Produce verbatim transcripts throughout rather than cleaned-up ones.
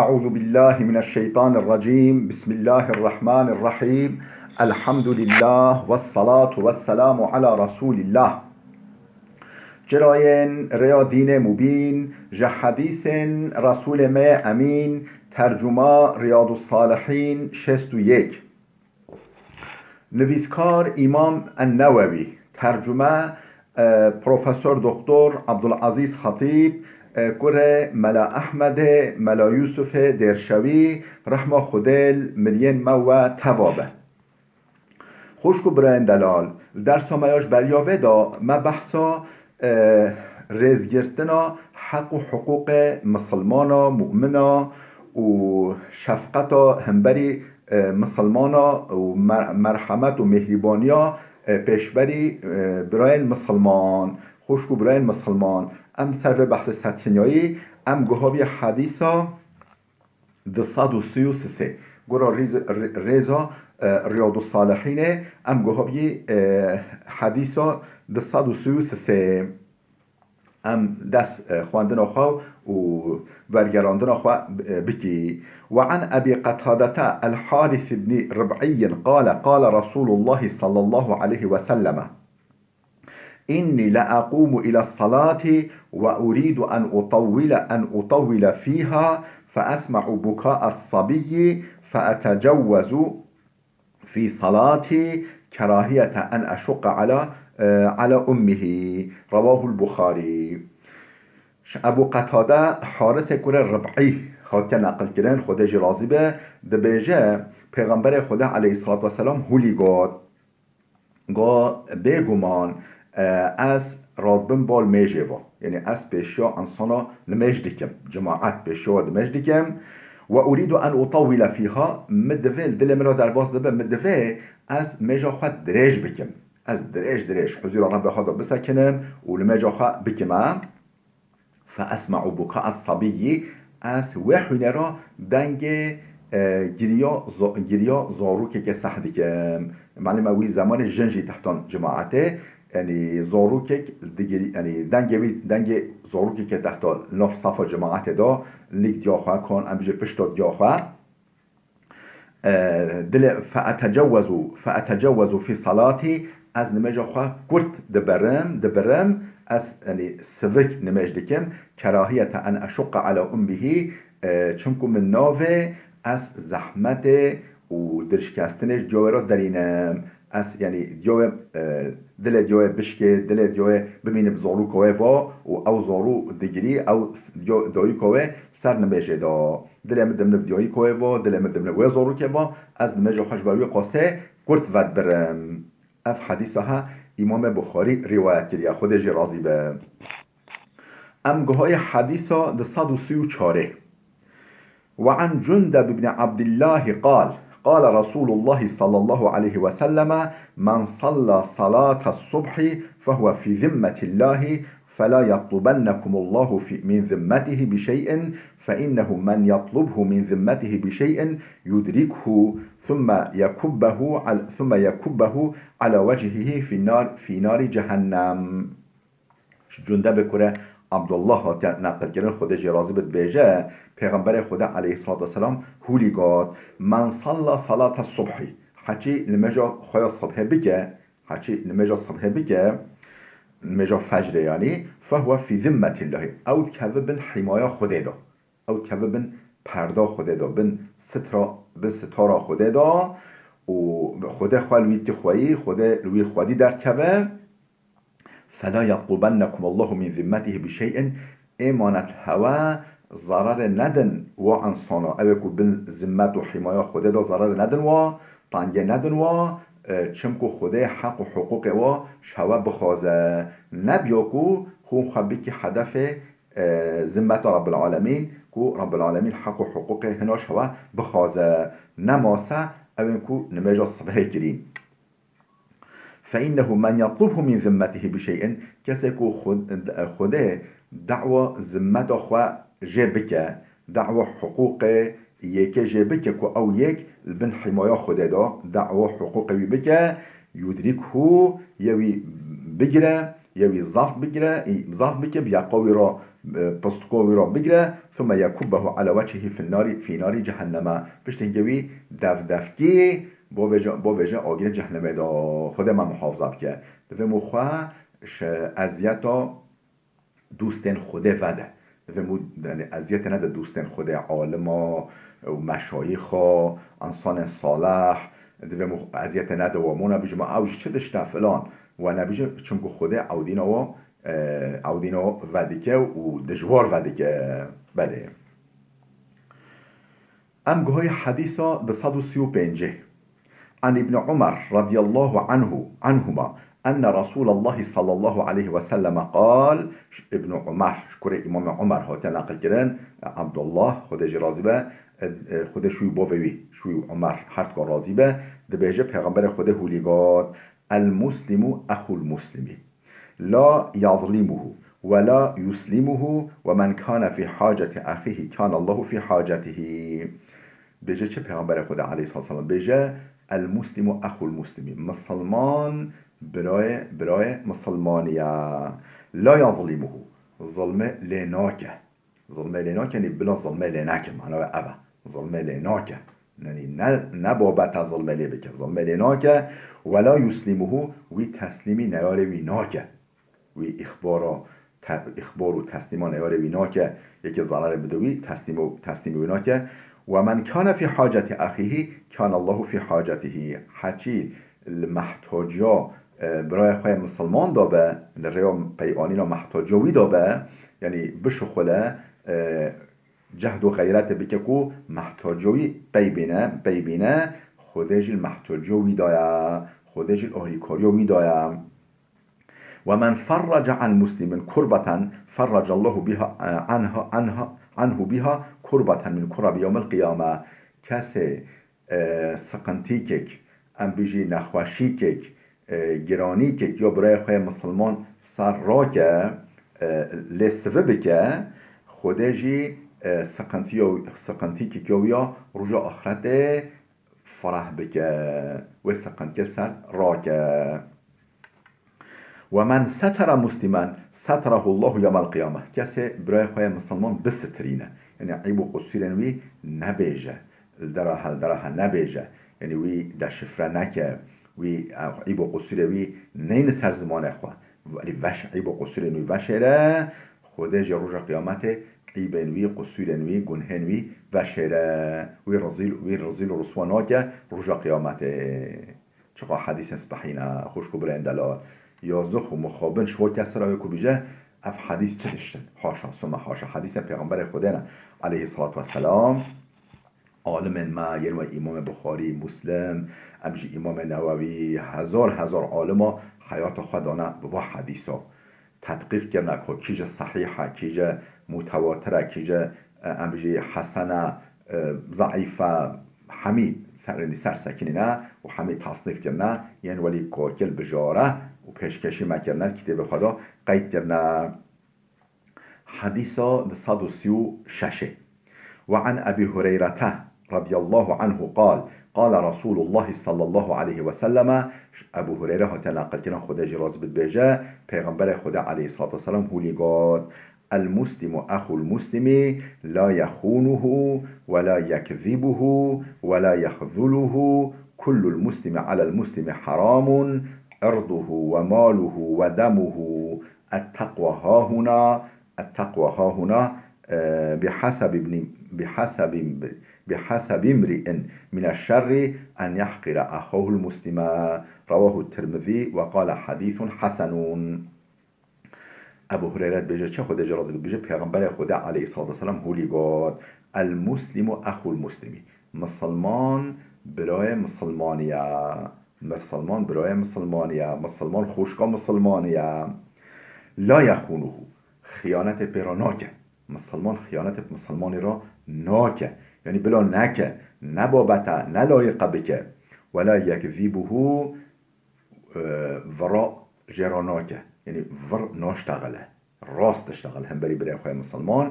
أعوذ بالله من الشيطان الرجيم. بسم الله الرحمن الرحيم. الحمد لله والصلاة والسلام على رسول الله. Çirayên rêya dînê mubîn, ji hedîsên Resûlê me yê Emîn, tercuma Riyadus Salihîn şêst û yek. Nivîskar Îmam En-Newewî, tercume, e, Profesor Doktor Abdulazîz Hatîb, e, kurê Mela Ehmedê, Mela Yûsufê Dêrşewî, rehma Xwedê li miriyên me we teva be. Xwişk û birayên delal, li dersa me ya ji beriya vê de me behsa, e, rêzgirtina heq û hiqûqê misilmana, mumina û şefqeta hemberî, e, misilmana û mer-, merhemet û mêhrîbaniya, e, pêşberî, e, birayên misilman, xwişk û birayên misilman. Em ser vê behsê setinyayî, em guha bî hedîsa du sed û sî û sê. Gora rîz-, rê-, rêza, e, Riyadus Salihînê, em guha bî, e, hedîsa du sed û sî û sê. Em dest, e, xwendina xwe û vergerandina xwe, e, bikî. وعن أبي قتادة الحارث بن ربعي قال: قال رسول الله صلى الله عليه وسلم: إني لأقوم إلى الصلاة وأريد أن أطول، أن أطول فيها، فأسمع بكاء الصبي، فأتجوز في صلاتي كراهية أن أشق على، آه، على أمه. رواه البخاري. Ji Ebû Qetade Harisê kurê Rib'î hatiye neqilkirin, Xwedê jî razî be, dibêje, Pêxemberê Xwedê aleyhissalatu vesselam hûlî got, got, bêguman, e, ez radibim bal mêjê ve. Yanî ez pêşiya insana nimêj dikim. Cemaet pêşiya we nimêj dikim. Ve urîdu en utawwile fîha, min divê, li dilê min re derbas dibe, min divê ez mêja xwe dirêj bikim. Ez dirêj dirêj huzûra Rebbê xwe de bisekinim û nimêja xwe bikim. Fe esma'u buka es-sabiyyi, ez wê hûnera dengê, e, giriya zo-, giriya zarokekê seh dikim. Malum e wî zemanê jin jî tehtan cemaetê, yanî zarokek digirî, yanî dengê wî, dengê zarokekê tehta nav safa cemaetê de, nik diya xwe kan, em bijî pişta diya xwe. E, dilê, "Fe etecewwezu, fe etecewwezu fî salatî", ez nimêja xwe kurt diberim, dibirim, ez, yanî, sivik nimêj dikim, "kerahiyete en eşuqqa ala ummihî", e, çimku min navê ez zehmetê û dirşkestinê ji diya wê re derînim. Ez, yanî, diya wê, e, dilê diya wê bişkê, dilê diya wê bimîne bi zaroka wê ve û ew zarû digirî, ew s-, diya, dayika wê ser nimêjê da. Dilê min dimne bi dayika wê ve, dilê min dimne wê zarokê ve, ez nimêja xwe ji ber wî qasê kurt vedbirim. Ev hedîsa he Îmamê Buxarî rîwayet kiriye, Xwedê jê razî be. Em guhayê hedîsa du sed û sî û çarê. وعن جندب بن عبد الله قال: قال رسول الله صلى الله عليه وسلم: من صلى صلاة الصبح فهو في ذمة الله، فلا يطلبنكم الله في، من ذمته بشيء، فإنه من يطلبه من ذمته بشيء يدركه ثم يكبه على، ثم يكبه على وجهه في النار، في نار جهنم. Ji Cundebê kurê Abdullah hatiye neqilkirin, Xwedê jê razî be, dibêje, Pêxemberê Xwedê aleyhissalatu vesselam hûlî got, "Men salla salate subhî", heçî nimêja xwe ya sibhê bike, heçî nimêja sibhê bike, nimêja fecrê yanî, "fehuwe fî zimmetillahî", ew dikeve bin hîmaya Xwedê de. Ew dikeve bin perda Xwedê de, bin sitra, bin sitara Xwedê de û Xwedê xwe li wî tî xweyî, Xwedê li wî xwedî derdikeve. "Fela yatlubennekumullahu min zimmetihî bi şey'in", êmanet hewe zararê nedin wa insana, ew ê ku bin zimmet û hîmaya Xwedê de zararê nedin wa, tengê nedin wa, e, çimku Xwedê heq û hiqûqê wa ji hewe bixwaze. Nebiya ku hûn xwe bikî hedefê, e, zimmeta Rabbil Alemîn, ku Rabbil Alemîn heq û hiqûqê hina ji hewe bixwaze. Nemase ew ên ku nimêja sibhê kirîn. "Fe innehu men yatlubhu min zimmetihî bi şey'in", kesê ku Xwe-, Xwedê da'wa zimmeta xwe jê bike, da'wa hiqûqê yekê jê bike ku ew yek li bin hîmaya Xwedê de, da'wa hiqûqê wî bike, "yudrikhu", yê wî bigire, yê wî zaf bigire, zaf bike, bi yeqa wî re e, pistiko wî re bigire, ثم يكبه على وجهه في النار، في نار جهنم. Piştî hingê wî devdevkî bo vêje, bo vêje agirê cehennemê de. Xwedê me muhafaza bike. Divê mû xwe ji eziyeta dostên Xwedê vede. Divê mû, yani, eziyetê nede dostên Xwedê, alima û meşayixa, însanên salih. Divê mû eziyetê nede wa, mona bijî ma ew ji çi dişte filan. Wa nebijî, çimku Xwedê ewdîna wa, e, ewdîna wa vedike û dijwar vedike. Belê. Em guhayê hedîsa du sed û sî û pêncê. عن ابن عمر رضي الله عنه، عنهما، أن رسول الله صلى الله عليه وسلم قال، Îbn Umar, ji kurê Îmamê Umar hate neqil kirin, Abdullah, Xwedê jî razî be, e, e, Xwedê ji wî bavê wî, ji wî Umar her dikan razî be, dibêje, Pêxemberê Xwedê hûlî got, المسلم أخو المسلم، لا يظلمه ولا يسلمه، ومن كان في حاجة أخيه كان الله في حاجته. Bêje çi Pêxemberê Xwedê aleyhissalatu vesselam? Bêje, المسلم أخو المسلم. Misilman birayê, birayê misilmanî ye. لا يظلمه. Zilmê lê nake. Zilmê lê nake, yanî bila zilmê lê neke. Mana wê ev e. Zilmê lê nake. Yanî ne, ne babet e zilmê lê bike. Zilmê lê nake. ولا يسلمه, wî teslîmî neyarê wî nake. Wî îxbara, te-, îxbar û teslîma neyarê wî nake. Yekê zerarê bide wî, teslîmo-, teslîmê wî nake. ومن كان في حاجة أخيه كان الله في حاجته. Heçî li mehtaciya, e, birayê xwe yê misilman de be, li rêya peyvanîna mehtaciya wî de be, yanî bişuxule, e, cehd û xeyretê bike ku mehtaciya wî pey bîne, pey bîne, Xwedê jî li mehtaciya wî de ye, Xwedê jî li alîkariya wî de ye. ومن فرج عن مسلم كربة فرج الله بها، عنها، عنها، عنه بها كربة من كرب يوم القيامة. Kesê, e, siqintîkek, em bijî nexweşîkek, e, giranîkek ya birayê xwe yê misilman ser rake, e, lê sivi bike, Xwedê jî, e, siqintiya, siqintîkek ya wî ya roja axretê fireh bike, wê siqintiyê ser rake. ومن ستر مسلما ستره الله يوم القيامة. Kesê birayê xwe yê misilman bisitirîne. Yanî eyb û qusûrên wî nebêje. Li dera hel dera he nebêje. Yanî wî deşifre neke. Wî, e, eyb û qusûrê wî neyne ser zimanê xwe. Welî veş, eyb û qusûrên wî veşêre. Xwedê jî roja qiyametê eybên wî, qusûrên wî, gunhên wî veşêre. Wî rezîl, wî rezîl û riswa nake roja qiyametê. Çiqa hedîsên spehî ne, xwişk û birayên delal. Yazix û mixabin ji bo kesê re wê ku bîje, ev hedîs çi diştin? Haşa, suma haşa. Hedîsên Pêxemberê Xwedê ne, aleyhissalatu vesselam. Alimên me, yên wê Îmamê Buxarî, Muslim, em jî Îmamê Newewî, hezar hezar alima heyata xwe dane bi va hedîsa. Tedqîq kirine ku kîje sehîh e, kîje mutewatir e, kîje, e, em jî hesen e, e, zeîf e, hemî ser, ser sekinîne û hemî tasnîf kirine, yên welî ku kil bijare û pêşkêşî me kirine, kitêbê xwe de qeyd kirine. Hedîsa du sed û sî û şeş. وعن أبي هريرة رضي الله عنه قال، قال رسول الله صلى الله عليه وسلم، Ebu Hureyre hate neqilkirin, Xwedê jî razî bit, bêje, Pêxemberê Xwedê aleyhissalatu vesselam hûlî got, المسلم أخو المسلم لا يخونه ولا يكذبه ولا يخذله، كل المسلم على المسلم حرام، عرضه وماله ودمه، التقوى هاهنا، التقوى هاهنا، آه، بحسب ابن، بحسب، بحسب امرئ من الشر أن يحقر أخاه المسلم. رواه الترمذي وقال حديث حسن. Ebu Hureyre dibêje, çi Xwedê jê razî bit, dibêje, Pêxemberê Xwedê aleyhissalatu vesselam hûlî got, المسلم أخو المسلم. Misilman birayê misilmanî ye. Misilman birayê misilmanî ye. Misilman xwişka misilmanî ye. لا يخونه. Xiyanetê pê re nake. Misilman xiyanetê bi misilmanî re nake. Yanî bila neke, ne babet e, ne layiq e bike. ولا يكذبه, e, vira jê re nake. Yanî vir naştexile. Rast diştexile hemberî birê xwe yê misilman.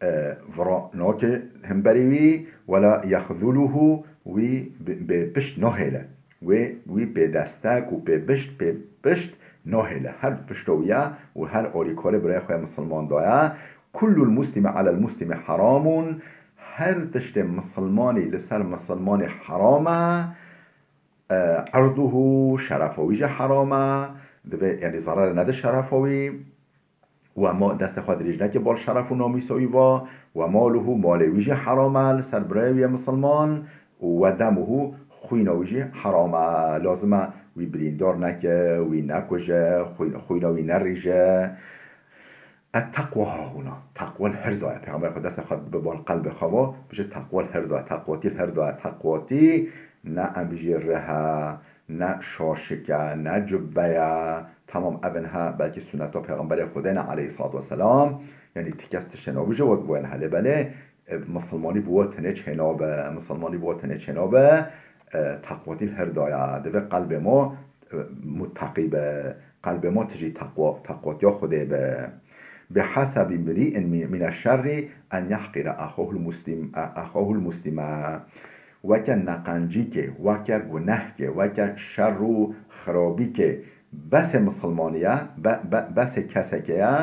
E, vira nake hemberî wî. ولا يخذله, wî bi, bê pişt nahêle. Wê, wî pê destek û pê pişt, pê pişt Nahêle, her pişta wî ye û her alîkarê birayê xwe yê misilman daye. Kullul muslimi alel muslimi heramun, her tiştê misilmanî li ser misilmanî heram e. E, irduhu, şerefa wî jî heram e, divê, yanî, zerere nede şerefa wî. We ma destê xwe dirêj neke bal şeref û namûsa wî va. We maluhu, malê wî jî heram e li ser birayê wî yê misilman. Û we demuhu, xwîna wî jî heram e. Lazim e wî birîndar neke, wî nekuje, xwîn-, xwîna wî nerîje. Etteqwa hahuna. Teqwa li her da ye. Pêxemberê xwe destê xwe bi bal qelbê xwe va, bije teqwa li her da ye. Teqwatî li her da ye. Teqwatî ne em bijî rih e, ne şaşik e, ne cubbe ye. Temam evin he, belkî suneta Pêxemberê Xwedê ne aleyhissalatu vesselam. Yanî ti kes tiştê nabije we, we ne helê belê, e, misilmanî bi we tenê çênabe, misilmanî bi we tenê çênabe, e, teqwatî li her da ye. Divê qelbê me, e, muteqî be. Qelbê me tijî teqwa, teqwatiya Xwedê be. Bihesebî mri'in mi-, mine şerri en yehqire axahul muslim, a-, axahul muslime. Weke neqencîkê, weke gunehkê, weke şer û xirabîkê besê misilmanî ye, be-, be-, besê kesekê ye,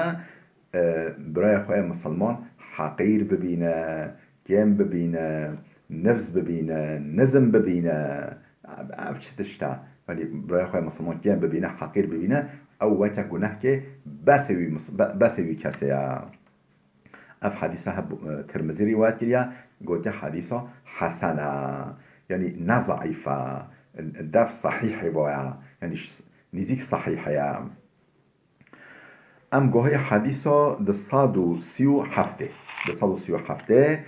e, birayê xwe yê misilman heqîr bibîne, kêm bibîne, nifz bibîne, nizm bibîne. Ev, ev çi tişt e? Yanî birayê xwe yê misilman kêm bibîne, heqîr bibîne, ew weke gunehkê besê wî mis-, be-, besê wî kesê ye. Ev hedîsa heb, e, Tirmizî rîwayet kiriye, gotiye hedîsa hesen e. Yanî ne zeîf e, dev sehîhê va ye. Yanî ş-, nîzîk sehîhê ye. Em gohê hedîsa du sed û sî û heftê. Du sed û sî û heftê,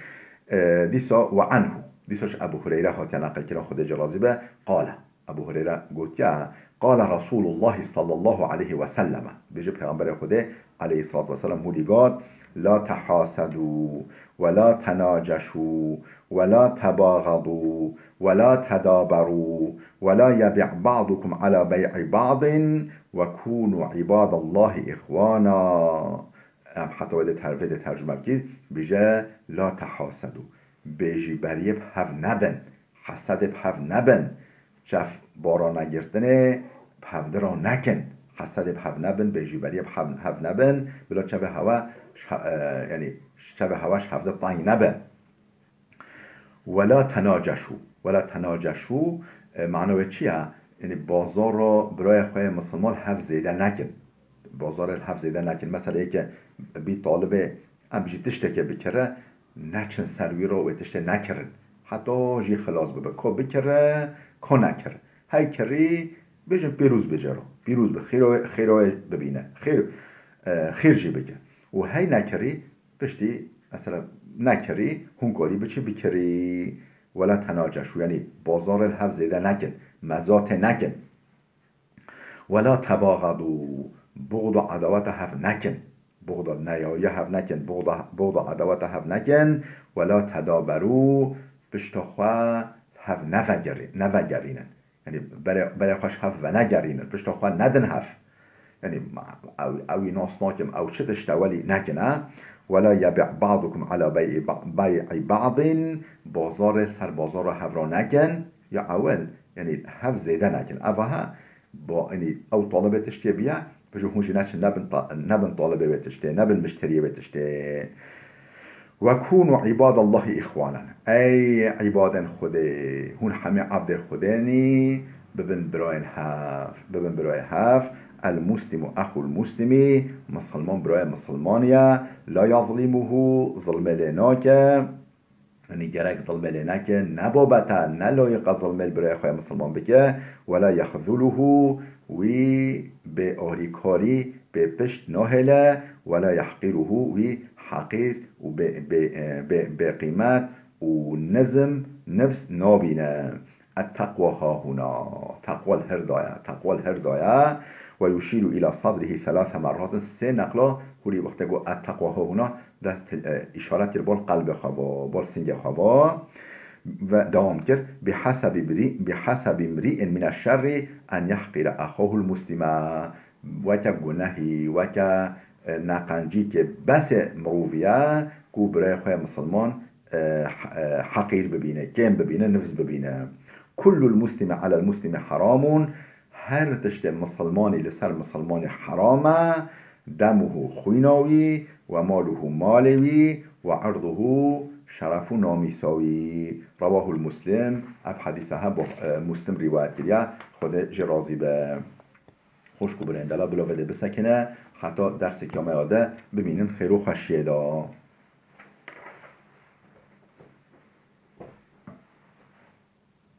e, dîsa we anhu. Dîsa ji Ebu Hureyre hatiye neqilkirin, Xwedê jê razî be. Qale. Ebu Hureyre gotiye, qale Resûlullahî sallallahu aleyhi ve selleme. Bêje Pêxemberê Xwedê aleyhissalatu vesselam hûlî got, la tehasedû, ve la tenaceşû, ve la tebaxedû, ve la tedaberû, ve la yebi' ba'dukum ala bey'i ba'din, وَكُونُوا عِبَادَ اللّٰهِ إِخْوَانًا. Em heta wê dê ter-, vê dê tercume bikî, bije, la tehasedû. Bêjîberiyê bi hev nebin. Hesedê bi hev nebin. Çev bara negirtinê bi hevdira nekin. Hesedê bi hev nebin, bêjîberiyê bi hev, hev nebin. Bila çevê hewe, ş-, e, yanî çevê hewe ji hevdi teng nebe. Wela tenaceşû. Wela tenaceşû, e, mana wê çi ye? Yanî bazara birayê xwe yê misilman hev zêde nekin. Bazarê li hev zêde nekin. Mesela yeke bî talibê, em bijî tiştekê bikire, neçin ser wî re wê tiştê nekirin. Heta jî xilas bibe. Ka bikire, ka nekir. Hey kirî, bêjin pîroz bêje re. Pîroz be, xêra wê, xêra wê bibîne. Xêr, e, xêr jî bike. Û hey nekirî, Piştî, mesela, nekirî, hûn karî biçî bikirî. Wela tenaceşû, yanî bazarê li hev zêde nekin, mezatê nekin. Wela tebaxedû, buxd û edaweta hev nekin. Buxda neyariya hev nekin, buxda, buxda edaweta hev nekin. Wela tedaberû, pişta xwe hev nevegerî-, nevegerînin. Yanî berê, berê xwe ji hev venegerînin, pişta xwe nedin hev. Yanî ew, ew wî nas nakim, ew çi tişt e, welî nekin, e. Wela yebi' ba'dukum ala bey'i ba-, bey'i ba'din, bazarê ser bazara hev re nekin, ya ewil, yanî hev zêde nekin. Eva he, ba, yanî ew talibê tiştê biye, Bijî hûn jî neçin, nebin ta-, nebin talibê wê tiştê, nebin mişteriyê wê tiştê. Ve kûnû îbadallahî îxwanen. Ey îbadên Xwedê, hûn hemî ebdê Xwedê nî, bibin birayên hev, bibin birayê hev. El muslimu exul muslimi, misilman birayê misilmanî ye. La yazlimuhu, zilmê lê nake. Yanî gerek zilmê lê neke, ne babet e, ne layiq e zilmê li birayê xwe yê misilman bike. Wela yexzuluhu, wî bê alîkarî, bê pişt nahêle. Wela yehqîruhu, wî heqîr û bê, bê, bê, bê qîmet û nizm, nifs nabîne. Etteqwa hahuna. Teqwa li her da ye. Teqwa li her da ye. Ve yuşîru îla sadrihî selase merratin. Sê neqla hûrî wextê got etteqwa hahuna, dest, e, îşaretî li bal qelbê xwe va, bal singê xwe va. Ve dewam kir. Bihesebî birî-, bihesebî mri'in mine şerrî en yehqîre exahul muslime. Weke gunehî, weke, e, neqencîkê besê mirovî ye ku birayê xwe yê misilman e, he-, e, heqîr bibîne, kêm bibîne, nifz bibîne. Kullul muslimi alel muslimi heramun, Her tiştê misilmanî li ser misilmanî heram e, demuhu xwîna wî, we maluhu malê wî, we irduhu şeref û namîsa wî. Rewahul Muslim, ev hedîsa he bo, e, Muslim rîwayet kiriye, Xwedê jê razî be. Xwişk û birên, dela bila vê de bisekine, heta dersê kiyameya de bimînin xêr û xweşiyê de.